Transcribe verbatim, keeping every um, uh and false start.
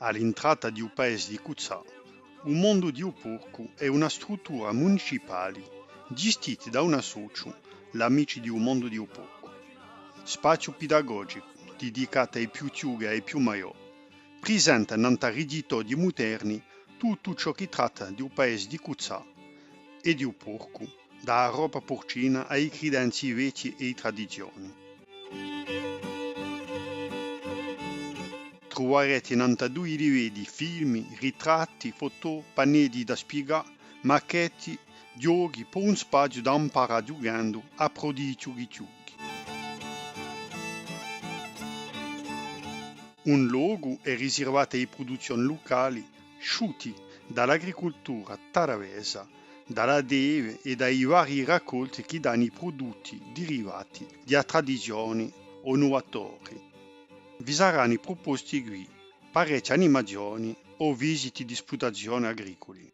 À l'intrata di u paesi di Cuzzà, u Mondu di u Porcu hè una struttura municipali gistita da un associu, l'Amici di u Mondu di u Porcu. Spaziu pidagogicu didicatu à i più chjuchi è à i più maiò, prisenta nant'à righjitori muderni tuttu ciò chì tratta di u paesi di Cuzzà è di u porcu, da a robba purcina à i cridenzi vechji è i tradizioni. Truvareti nant'à dui livelli filmi, ritratti, fotò, pannelli da spiegà, macchetti, ghjochi, pò un spaziu da amparà ghjuchendu à prò di i chjuchi chjuchi. Un locu hè risirvatu à i pruduzzioni lucali, sciuti da l'agricultura taravesa, da l'alleve è da i varii raccolti chì dani i prudutti dirivati di a tradizioni o nuvatori. Vi sarani pruposti quì parechji animazioni o visiti di spluttazioni agriculi.